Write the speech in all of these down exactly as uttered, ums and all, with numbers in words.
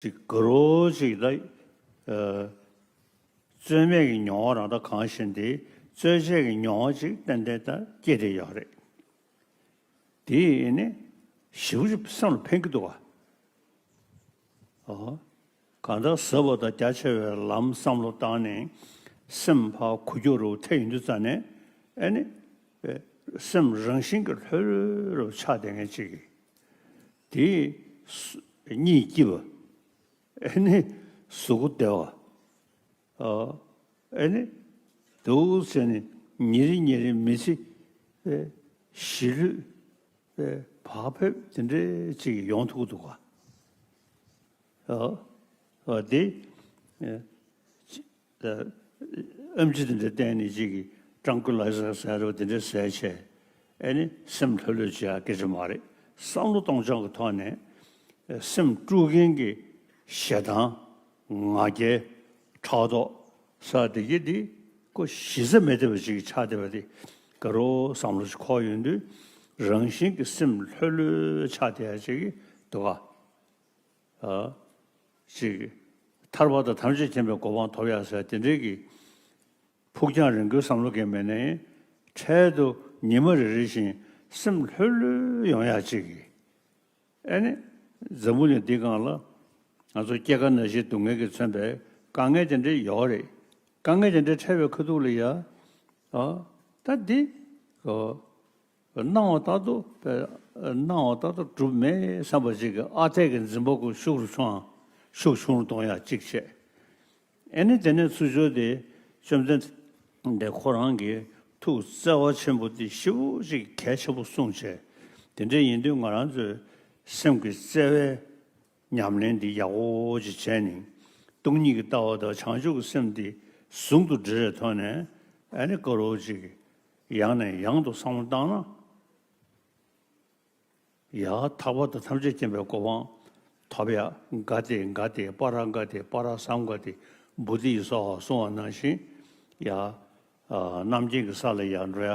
ཅིག་དགའ་རོགས་ཅིག་ལ། ཨ། རྩོད་མེད་ཀྱི་མྱོང་བ་རང་ད་གང་བཞིན་དེ་རྩོད་བྱེད་ཀྱི་མྱོང་བ་ཅིག་ཏན་ཏན་ད་སྐྱེས་བསྡད་ཡོད་རེད། དེ་ནི་ཞེ་པོ་ཅིག་སེམས་ལ་ཕན་གྱི་འདུག་ག་ཨོ། གང་ལྟར་ཟབ་པ་དང་རྒྱ་ཆེ་བའི་ལམ་བསམ་བློ་བཏང་ནས་སེམས་ཕར་གུ་གྱོག་རུ་ཐེ་ཡོང་དུས་ཙ་ནས་ཨེ་ནི། སེམས་རང་བཞིན་གྱིས་ལྷོད་ལྷོད་རུ་ཆགས་བསྡད་མཁན་ཅིག་གིས། དེས་སུ་གཉིད་སྐྱིད་པ། ཨེ་ནི་གཟུགས་པོ་བདེ་བ། ཨ། ཨེ་ནི་འདུག་ཟེར་ནས་ཉིན་རེ་ཉིན་རེ་མི་ཚེ་ཨེ་ཞི་ལྷོད་ཨེ་བག་ཕེབས་དེ་འདྲ་ཅིག་ཡོང་ཐུབ་ཀྱི་འདུག་ག་ཨ། ཨ་དེ་ཨེ་ཅི་ཨ་ཨེམ་ཆི་དེ་འདྲ་བསྟན་ནས་ཅིག་གིས་ཀྲང་ཀུ་ལའི་ཛར་ཟེར་བ་དེ་འདྲ་ཟས་བྱས་ཨེ་ནི་སེམས་ལྷོད་ལྷོད་བྱེད་ཡ་སྐད་ཆ་མ་རེད། བསམ་བློ་གཏོང་སྟངས་ཀྱི་ཐོག་ནས་ཨེ་སེམས་དཀྲུག་མཁན་གྱི་ཞེ་སྡང་། ང་རྒྱལ། ཕྲག་དོག་ཟེར་བ་དེ་གྱད་དེ་ཁོ་གཞི་རྩ་མེད་བསྡད་པ་ཅིག་ཆགས་བསྡད་པ་དེ་དགའ་རོགས་བསམ་བློ་ཞིག་འཁོར་ཡོང་དུས་རང་བཞིན་གྱིས་སེམས་ལྷོད་ལྷོད་ཆགས་བསྡད་ཡ་ཅིག་འདུག་ག་ཨ། ཅིག་ཐར་པ་དང་ཐམས་ཅད་མཁྱེན་པའི་གོ་འཕང་ཐོབ་ཡ་ཟེར་དེ་འདྲའི་གི་ཕུགས་རྒྱང་རིང་པོའི་བསམ་བློ་གང་མེད་ནའི་འཕྲལ་དུ་ཉི་མ་རེ་རེ་བཞིན་སེམས་ལྷོད་ལྷོད་ཡོང་ཡ་ཅིག་གི་ཨེ་ནི། འཛམ་བུ་གླིང་འདི་སྒང་ལ་ང་ཚོ་སྐྱེ་རྒ་ན་འཆིའི་སྡུག་བསྔལ་གྱིས་མཚོན་པའི་དཀའ་ངལ་དེ་འདྲ་ཡོད་རེད། དཀའ་ངལ་དེ་འདྲ་འཕྲད་པའི་ཁ་ཐུག་ལ་ཡ། ཨ། ད་འདི། ཨོ། སྣང་བ་ལྟར་དུ་སྣང་བ་ལྟར་དུ་གྲུབ་མེད་བསམ་པ་ཅིག་གི་ཨ་འཐས་ཀྱི་འཛིན་པ་ཁོ་ཤུགས་རུ་ཆུང་ཤུགས་ཆུང་རུ་གཏོང་ཡ་གཅིག་བྱས། ཨེ་ནི་དེ་ནས་ཚུར་ཕྱོགས་དེ་བཅོམ་ལྡན་འདས་ཁོ་རང་གི་ཐུགས་བརྩེ་བ་ཆེན་པོ་དེ་ཞེ་པོ་ཅིག་གལ་ཆེན་པོ་གསུངས་བྱས། དེ་འདྲ་ཡིན་དུས་ང་རང་ཚོའི་སེམས་ཀྱི་བརྩེ་བའི་ཉམས་ལེན་འདི་ཡག་པོ་ཅིག་བྱས་ནས་སྟོང་ཉིད་ཀྱི་ལྟ་བ་དང་བྱང་ཆུབ་ཀྱི་སེམས་འདི་ཟུང་དུ་འབྲེལ་བའི་ཐོག་ནས་ཨ་ནི་དཀའ་རོགས་ཅིག་ཡང་ནས་ཡང་དུ་བསམ་བློ་བཏང་ན། ཡ། ཐར་པ་དང་ཐམས་ཅད་མཁྱེན་པའི་གོ་འཕང་ཐོབ་ཡ། ག་ཏེ་ག་ཏེ་པ་ར་ག་ཏེ་པ་ར་སཾ་ག་ཏེ་བོ་དྷི་ཡི་སྭཱ་ཧཱ་གསུངས་པ་ནང་བཞིན། ཡ། ཨ། རྣམ་མཁྱེན་གྱི་ས་ལ་ཡ་འགྲོ་ཡ།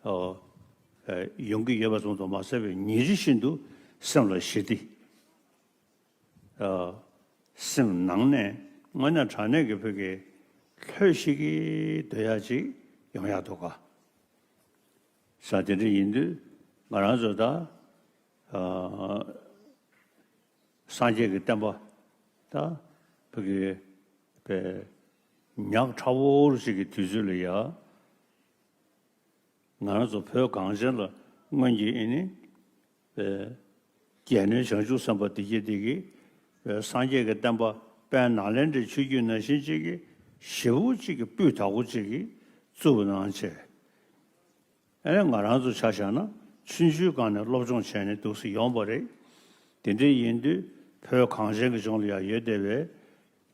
ཨ། ཡོང་གི་ཡོད་པ་ཙམ་དུ་མ་ཟད་པའི་ཉིན་རེ་བཞིན་དུ་སེམས་ལ་ཞི་བདེ། ཨ། སེམས་ནང་ནས་དངོས་གནས་དྲང་གནས་ཀྱི་བོད་ཀྱི་ལྷོད་ཤིག་གི་སྡོད་ཡ་ཅིག་ཡོང་ཡ་འདུག་ག་ས་དེ་འདྲ་ཡིན་དུས་ང་རང་ཚོ་ད། ཨ། སངས་རྒྱས་ཀྱི་བསྟན་པ་ད་བོད་ཀྱི་པའི་ཉག་ཕྲ་བོ་ཞིག་གི་དུས་ཚོད་ལ་ཡ། ང་རང་ཚོ་བོད་གངས་ཅན་ལ་སྔོན་གྱི་ཨེ་ནི། པའི་རྒྱལ་བསྟན་བྱང་ཆུབ་སེམས་དཔའ་དེ་གྱད་དེ་གིས་པའི་སངས་རྒྱས་ཀྱི་བསྟན་པ་དཔལ་ནཱ་ལེནྡྲའི་ཆོས་བརྒྱུད་ནང་བཞིན་ཅིག་གི་ཞེ་པོ་ཅིག་གི་སྤུས་དག་པོ་ཅིག་གི་བཙུགས་གནང་བྱས། ཨ་ནི་ང་རང་ཚོ་ཆ་བཞག་ན་ཆུང་ཆུང་སྒང་ནས་སློབ་སྦྱོང་བྱས་ནས་འདུག་སེ་ཡོང་བ་རེད། དེ་འདྲ་ཡིན་དུས་བོད་གངས་ཅན་གྱི་ལྗོངས་ལ་ཡང་ཡོད་བསྡད་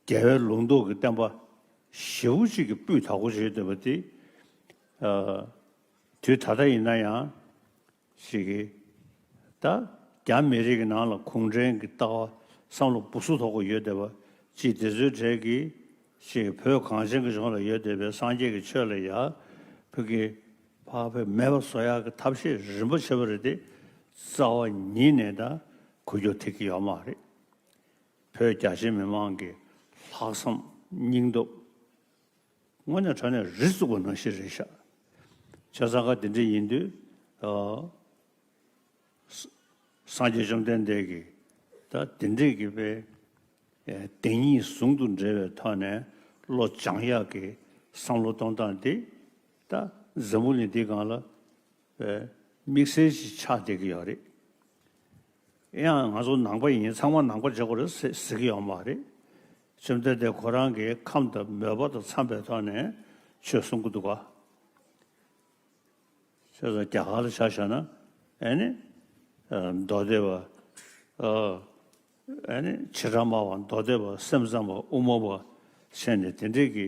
པའི་རྒྱལ་བའི་ལུང་རྟོགས་ཀྱི་བསྟན་པ་ཞེ་པོ་ཅིག་གི་སྤུས་དག་པོ་ཅིག་ཡོད་བསྡད་པ་དེ། ཨ། དུས་ད་ལྟ་ཡིན་ན་ཡང་ཅིག་གི་ད་རྒྱ་མི་རིགས་ཀྱི་ནང་ལ་གུང་ཁྲན་གྱི་ལྟ་བ་བསམ་བློ་སྦུག་སུ་དོག་པོ་ཡོད་བསྡད་པ་ཅིག་དེ་ཚོའི་གྲས་ཀྱིས་ཅིག་བོད་གངས་ཅན་གྱི་ལྗོངས་ལ་ཡོད་བསྡད་པའི་སངས་རྒྱས་ཀྱི་ཆོས་ལ་ཡ་བོད་ཀྱི་ཕར་བོད་མེད་པ་བཟོ་ཡག་གི་ཐབས་ཤེས་རིམ་པ་བྱས་པ་རེད་དེ། རྩ་བ་ཉིད་ནས་ད་འགུལ་སྐྱོད་ཐེབས་ཀྱི་ཡོད་མ་རེད། བོད་རྒྱ་ཆེ་མི་མང་གི་ལྷག་བསམ་སྙིང་སྟོབས། དངོས་གནས་དྲང་གནས་རི་བཙུགས་པ་ནང་བཞིན་རེད་ཤག་བྱས་ཙང་ཀ་དེ་འདྲ་ཡིན་དུས། ཨ། ས་སངས་རྒྱས་བཅོམ་ལྡན་འདས་ཀྱིས་ད་དེ་འདྲས་ཀྱི་པའི་ཨེ་བདེན་གཉིས་ཟུང་དུ་འབྲེལ་བའི་ཐོག་ནས་བློ་སྦྱང་ཡག་གི་བསམ་བློ་གཏོང་སྟངས་དེ་ད་འཛམ་བུ་གླིང་འདི་སྒང་ལ་པའི་དམིགས་བསལ་ཞིག་ཆགས་བསྡད་ཀྱི་ཡོད་རེད། ཡང་ང་ཚོ་ནང་པ་ཡིན། ཚང་མ་ནང་པ་བྱེད་དགོས་རེད་ཟེར་ཟེར་གྱི་ཡོད་མ་རེད། བཅོམ་ལྡན་འདས་ཁོ་རང་གིས་ཁམས་དང་མོས་པ་དང་འཚམས་པའི་ཐོག་ནས་ཆོས་གསུང་གི་འདུག་ག་བྱས་ཙང་རྒྱ་གར་ལ་ཆ་བཞག་ན་ཨེ་ནི། ཨ། མདོ་སྡེ་པ། ཨ། ཨེ་ནི་བྱེ་བྲག་སྨྲ་བ། མདོ་སྡེ་པ། སེམས་ཙམ་པ། དབུ་མ་པ་བྱས་ནས་དེ་འདྲས་ཀྱི་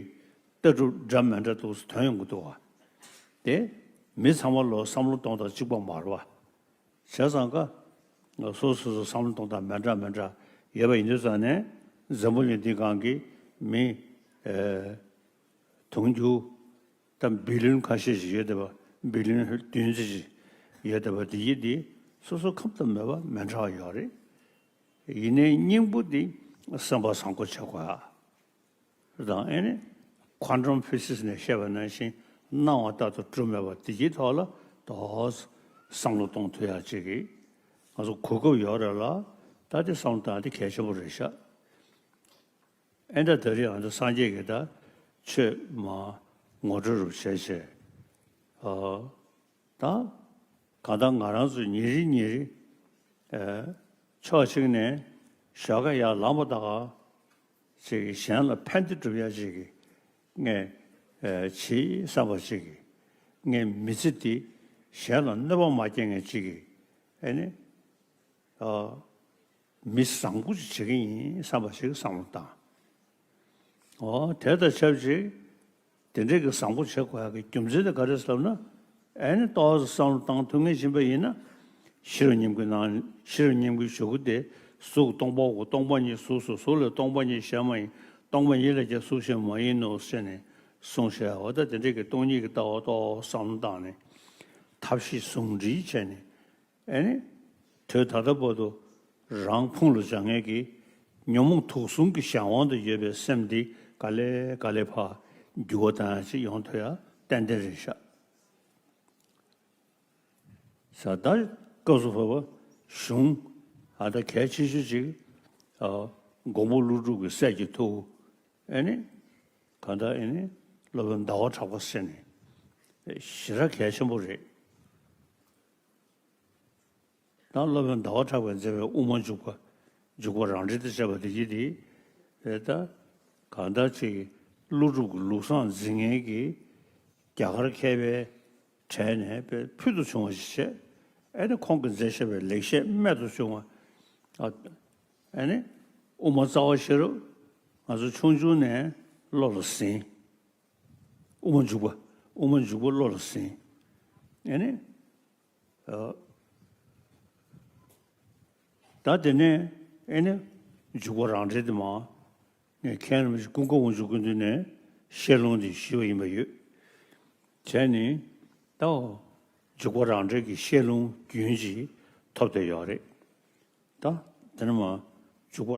ལྟ་གྲུབ་འདྲ་མི་འདྲ་འདུག་སེ་ཐོན་ཡོང་གི་འདུག་བ། དེ་མི་ཚང་མ་ལོ་བསམ་བློ་གཏོང་སྟངས་གཅིག་པ་མ་རེད་བ། བྱས་ཙང་ཀ་སོ་སོ་སོ་བསམ་བློ་གཏོང་སྟངས་མི་འདྲ་མི་འདྲ་ཡོད་པ་ཡིན་དུས་ཙང་ནས་འཛམ་བུ་གླིང་འདི་སྒང་གི་མི་ཨེ་དུང་ཕྱུར་ད་བི་ལིན་ཁ་ཤས་ཤིག་ཡོད་བསྡད་པ། བི་ལིན་བདུན་ཙམ་ཞིག་ཡོད་བསྡད་པ་དེ་ཡིན་དེ་སོ་སོ་ཁམས་དང་མོས་པ་མི་འདྲ་བ་ཡོད་རེད། ཡིན་ནའི་སྙིང་པོ་དེ་ སེམས་པ་བཟང་པོ་བྱེད་དགོས་ཡ། དང་ཨེ་ནི་ཁོ་ཊམ་ཕི་སིག་སི་ནས་བཤད་པ་ནང་བཞིན་སྣང་བ་ལྟར་དུ་གྲུབ་མེད་པ་དེ་གྱི་ཐོག་ལ་ཏོག་བསམ་བློ་གཏོང་ཐུབ་ཡ་ཅིག་གི་ང་ཚོ་གོ་སྐབས་ཡོད་རེད་ལ། ད་དེ་བསམ་བློ་བཏང་དེ་གལ་ཆེན་པོ་རེད་ཤག་ཨེ་འདྲ་ད་རེས་ང་ཚོ་སངས་རྒྱས་ཀྱི་ད་ཆོས་མ་ངོ་སྤྲོད་རུ་བྱས་བྱས། ཨ། ད་གང་ལྟར་ང་རང་ཚོ་ཉིན་རེ་ཉིན་རེ་ཨ། ཕྱོགས་གཅིག་ནས་ཞོགས་ཀ་ཡར་ལངས་པ་དང་ཅིག་གཞན་ལ་ཕན་བདེ་སྒྲུབ་ཡ་ཅིག་གི་ངས་ཨ། བྱེད་བསམ་པ་ཅིག་གི་ངས་མི་ཚེ་འདི་གཞན་ལ་གནོད་པ་མ་སྐྱེལ་མཁན་ཅིག་གི་ཨ་ནི། ཨ། མི་བཟང་པོ་ཞིག་བྱེད་ཀྱི་ཡིན་བསམ་པ་ཞིག་བསམ་བློ་བཏང་། ཨོ་དེ་དང་ཆབས་ཅིག་དེ་འདྲའི་གི་བཟང་པོ་བྱེད་དགོས་ཡག་གི་རྒྱུ་མཚན་དེ་ག་རེ་ཟེར་ན། ཨེ་ནི་ཏོག་ཙམ་བསམ་བློ་བཏང་ཐུབ་མཁན་ཡིན་པ་ཡིན་ན། ཤེས་རབ་སྙིང་པོའི་ནང་ཤེས་རབ་སྙིང་པོའི་གཞུག་གུ་དེ་གཟུགས་སྟོང་པའོ། སྟོང་པ་ཉིད་གཟུགས་སོ། གཟུགས་ལས་སྟོང་པ་ཉིད་གཞན་མ་ཡིན། སྟོང་པ་ཉིད་ལས་ཀྱང་གཟུགས་གཞན་མ་ཡིན་ནོ་ཟེར་ནས་གསུངས་བཞག་འོ་ད་དེ་འདྲའི་གི་སྟོང་ཉིད་ཀྱི་ལྟ་བ་ཏོག་བསམ་བློ་བཏང་ནས་ཐབས་ཤེས་ཟུང་འབྲེལ་བྱས་ནས། ཨེ་ནི། དུས་ད་ལྟ་བར་དུ་རང་ཕུང་ལ་སྦྱང་མཁན་གྱི་ཉོན་མོངས་དུག་གསུམ་གྱི་གཞན་དབང་དུ་ཡོད་པའི་སེམས་འདི་ག་ལེ་ག་ལེ་ཕར་འགྱུར་བ་བཏང་ཡ་ཅིག་ཡོང་ཐུབ་ཡ་ཏན་ཏན་རེད་ཤག་ས་ད་སྐབས་སུ་བབ་པ་གཞུང་ཨ་ད་གལ་ཆེ་ཤོས་ཅིག་ཨ། མགོན་པོ་ཀླུ་སྒྲུབ་ཀྱི་སྲས་ཀྱི་ཐུ་བོ་ཨེ་ནི། གང་ལྟར་ཨེ་ནི་སློབ་དཔོན་ཟླ་བ་གྲགས་པ་ཟེར་ནས་ཞེ་དྲག་གལ་ཆེན་པོ་རེད། ད་སློབ་དཔོན་ཟླ་བ་གྲགས་པས་མཛད་པའི་དབུ་མ་འཇུག་པ། འཇུག་པ་རང་འགྲེལ་དུ་བྱས་པ་དེ་ཡིན་ཏེ། དེ་ལྟར་གང་ལྟར་ཅིག་ཀླུ་སྒྲུབ་ཀྱི་ལུགས་བཟང་འཛིན་མཁན་གྱི་རྒྱ་གར་མཁས་པའི་གྲས་ནས་དཔེ་ཕུལ་དུ་བྱུང་བ་ཞིག་བྱས། ཨེ་ནི་ཁོང་གིས་མཛད་བཞག་པའི་ལེགས་བཤད་རྨད་དུ་བྱུང་བ། ཨ། ཨེ་ནི་དབུ་མ་རྩ་བ་བཞི་རུ་ང་ཚོ་ཆུང་ཆུང་ནས་བློ་ལ་ཟིན། དབུ་མ་འཇུག་པ། དབུ་མ་འཇུག་པ་བློ་ལ་ཟིན། ཨེ་ནི། ཨ། ད་དེ་ནས་ཨེ་ནི་འཇུག་པ་རང་འགྲེལ་དེ་མ། ངས་མཁན་རིན་པོ་ཆེ་ཀུན་དགའ་དབང་ཕྱུག་སྐུ་མདུན་ནས་བཤད་ལུང་དེ་ཞུས་པ་ཡིན་པ་ཡོད། བྱས་ནས་ད་འཇུག་པ་རང་འགྲེལ་གྱི་བཤད་ལུང་རྒྱུན་ཅིག་ཐོབ་བསྡད་ཡོད་རེད། ད་དེ་ནས་མ་འཇུག་པ།